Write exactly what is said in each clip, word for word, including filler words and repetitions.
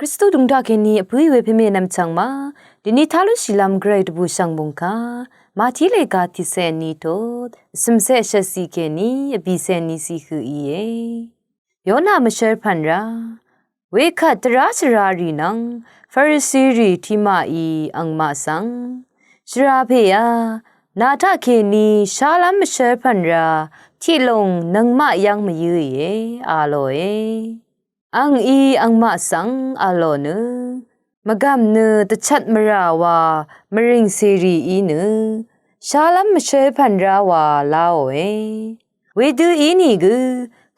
Kristu dvng taq kèní vpǿì we pèmè nvmchvng ma, dvni taq lúnshìlv́m gvray dvbùshv̀ng bùngkà, Mati lèga tiqsè ní tot, vsø̀msè shvtsi kèní vbìsè ní si høq íe. Yona mvshv́rpv̀n rá. Wekvt dvrá shvrarì nvng Farisirì tiqmaqí angmaq svng shvra pèá, nà taq kèní shálv́m mvshv́rpv̀n rá tiqlùng nøngmaq yv́ng mvyǿìe, a lòe. Angí angmaq svng a lò nø, mvgv̀m nø dvchvt mvrà wa mvrìng cèrì í nø, shálv́m mvshv́rpv̀n rá wa láòe. Wedø ínìgø,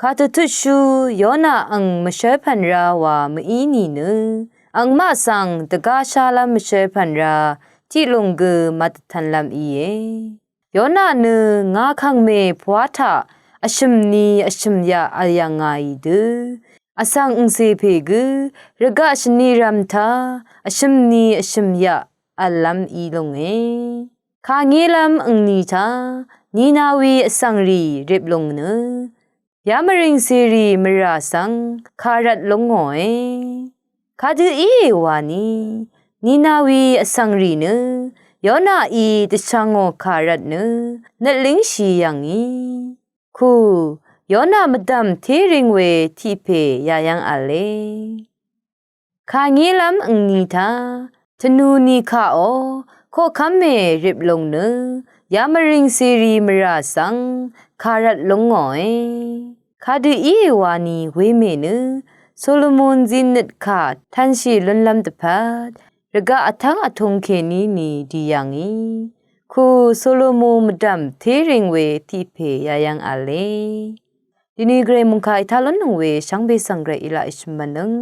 kàdvtutshú Yona ang mvshv́rpv̀n rá wa mví nìnø, angmaq svng dvgá shálv́m mvshv́rpv̀n rá tiqlùng gø màdvtv̄nlv́m íe. Yona nø ngà kàngmè pvwá taq vshø̀m ni vshø̀m yaq vl yv̀ngàì dø, vsvng angcè pè gø rvgaq shvnirvm taq vshø̀m ni vshø̀m yaq vllv́m í lúnge. Kàngélv́m angni taq Ninawi vsvngrì rip lúng nø, yamvrìng cèrì mvrà svng kàrvt lúngòe. Kadø íe wani, Ninawi vsvngrì nø Yonaí dvchvngò kàrvt nø nøt língshì yv̀ngì. Ku, Yona mvdv̀m téring we tiq pè yayv́ng v̄le. Kàngélv́m angni taq tvnù ni kaqò, koqkv́m mè rip lúng nø yamvrìng cèrì mvrà svng kàrvt lúngòe. Kadø íe wani wemè nø Solomon zìnnøt kà tv̄nshì lúnlv́m dvpvt rvgaq vtv́ng vtūng kèní ni dì yv̀ngì. Ku Solomon mvdv̀m téring we tiq pè yayv́ng v̄le. Dvni gvray mungkà í taq lúnnøng we shvngbe svng gvray í laq í shvmvnøng.